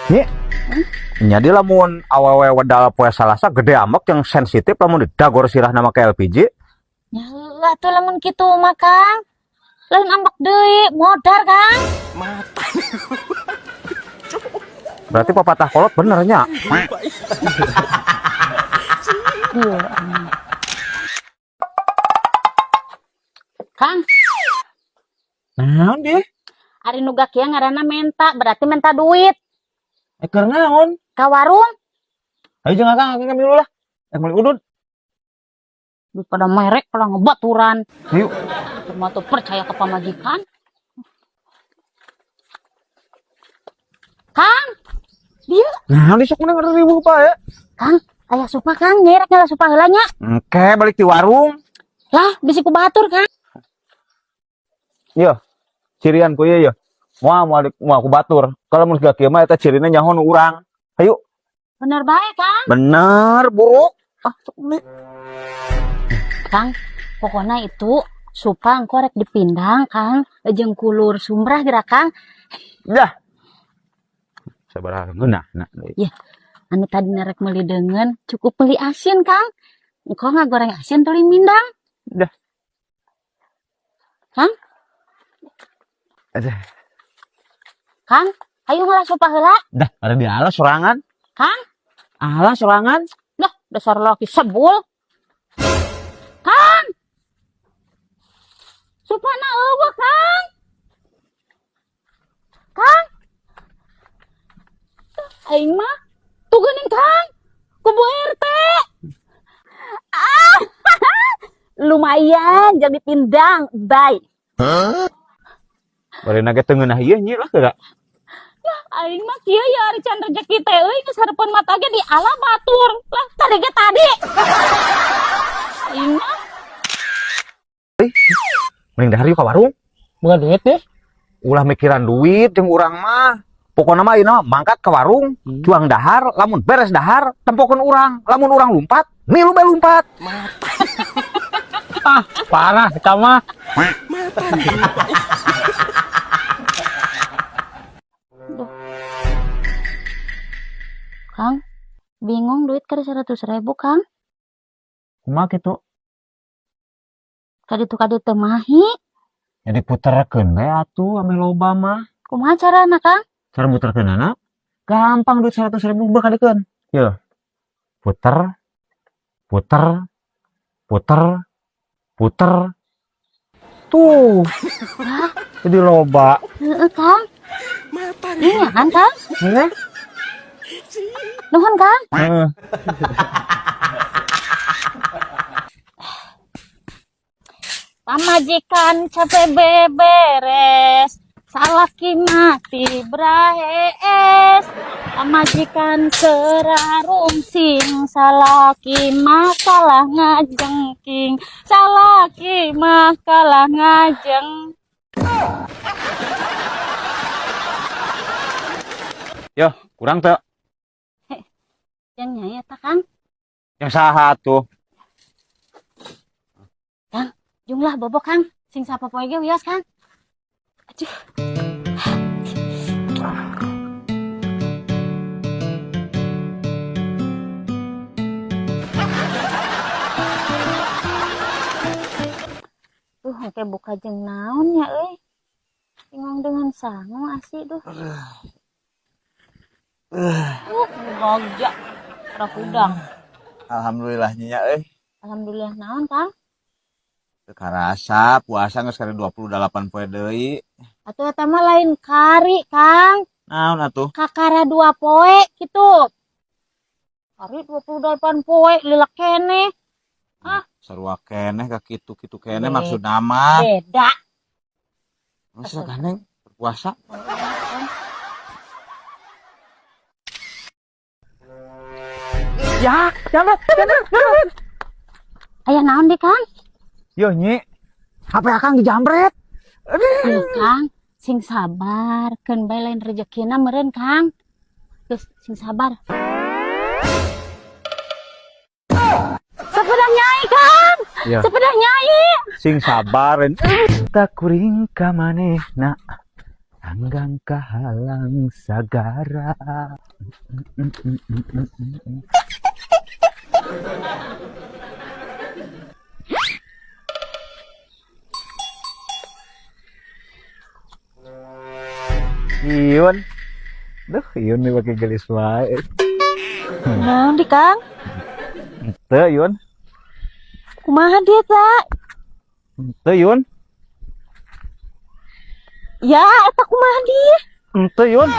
Nyi. Jadi lamun awewe wedal poe Salasa gede ambek yang sensitif lamun didagor sirahna make LPG. Ya heueuh atuh lamun kitu mah, Kang. Lain ambek deui, modar, Kang. Berarti pepatah kolot bener nya. Iya. Kang, Naon deh? Ari nu kieu ngaranna menta, berarti menta duit. Eh, keur naon? Ka warung. Ayo jeung Akang, Akang kami dulu lah. Eh, meuli udud. Pada merek, pada ngebaturan. Ayo. Cuma tuh percaya ke pamajikan. Kang, dia. Nah, di sok menang ribu Pak ya. Kang, aya supa, Kang, nyerek nyala supa heula nya. Oke, balik di warung. Lah, bisi ku batur, Kang. Yo, cirian ku ieu yo. Moal moal moal ku batur. Kalau mun geus kieu mah eta cirina nyaho nu urang. Ayo. Bener bae, Kang. Bener, buruk. Ah, sok nih. Kang, pokoknya itu supa engko rek dipindang, Kang. Jeung kulur sumrah geura, Kang. Dah. Sabaraha ngeunah nah. Ya, anu tadi rek meuli deungeun, cukup beli asin, Kang. Engko ngagoreng asin tuluy mindang. Dah. Kang? Aduh. Kang, ayo ngalah supa heula. Dah, ada di alas sorangan. Kang? Alas sorangan. Lah, dasar laki sebul. Kang. Supana eueuh, Kang. Kang. Aing mah tuh geuning, Kang. Ku Bu RT. Ah. Lumayan jadi pindang. Bye. Bari ge teu ngeunah ieu nyi lah geura. Aing mah kieu ya ari can rezeki teh euy geus hareupeun mata ge di ala batur. Lah tadi ge tadi. Aing mah Mending dahar yuk ka warung. Bukan duit deh. Ulah mikiran duit jeung urang mah. Pokokna mah ayeuna mah mangkat ke warung, cuang dahar, lamun beres dahar, tempokeun urang. Lamun urang lumpat, milu bae lumpat. Ah, parah kita mah. Kang, bingung duit kari 100.000, Kang. Kumaha kitu? Kaditu kaditu teu mahi. Ya diputerkeun we atuh ame loba mah. Kumaha carana, Kang? Cara muterkeunana gampang, duit 100.000 bakal dikeun. Yo. Puter, puter, puter, puter. Tuh. Hah? Jadi loba. Heeh, Kang. Iya kan, Kang? Heeh. Nuhun, Kang. Heeh. Pamajikan capek beberes, salaki mati braes. Pamajikan kerarungsing, salaki mah kalah ngajengking, salaki mah kalah ngajeng. Yo, kurang teu? Yang nyai eta, Kang. Yang saha tuh? Kang, jumlah bobok, Kang. Sing sapopoe ge wios, Kang. Aduh. Tuh, engke buka jeung naon ya euy. Bingung dengan sangu asih duh. Gagak. Ora hudang. Alhamdulillah nya euy. Alhamdulillah naon, Kang? Teu karasa puasa geus kari 28 poe deui. Atuh eta mah lain kari, Kang. Naon atuh? Kakara 2 poe kitu. Kari 28 poe lila keneh. Ah, Sarua keneh ka kitu-kitu keneh Beda. Maksudna mah. Beda. Masa ganeng berpuasa. Ya, jangan, jangan, jangan. Aya naon deh, Kang? Yo nyi, HP Akang dijambret. Aduh, Kang, sing sabar, keun bae lain rezekina meureun, Kang. Geus sing sabar. Sepeda nyai, Kang. Ya. Sepeda nyai. Sing sabar. Tak kuring ka manehna. Hanggang kahalang sagara. Iyon. Duh, Iyon may makigalis wae. Naon di, Kang? Teu, Yun. Kumaha dia ta? Teu, Yun. Ya, eta kumaha dia? Teu, Yun.